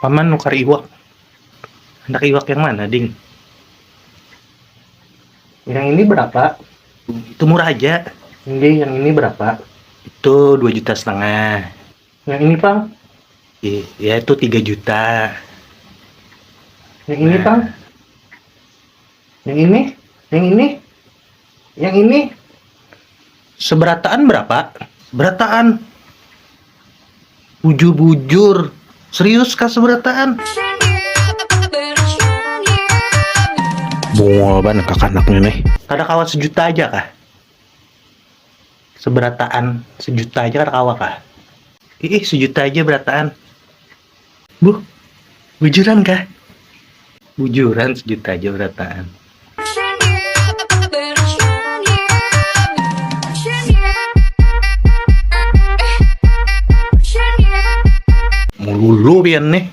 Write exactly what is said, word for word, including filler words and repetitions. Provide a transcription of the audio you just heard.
Paman nukar iwak. Hendak iwak yang mana, Ding? Yang ini berapa? Itu murah aja. Ini yang ini berapa? Itu dua juta setengah. Yang ini, Pang? Ih, ya itu tiga juta. Yang ini, Pang? Yang ini? Yang ini? Yang ini? Seberataan berapa? Berataan. Bujur-bujur. Serius kah seberataan? Bungul ban kakanak ini. Kada kawa sejuta aja kah? Seberataan, sejuta aja kada kawa kah? Ih, sejuta aja berataan. Buh, bujuran kah? Bujuran sejuta aja berataan. Mululu pian nih.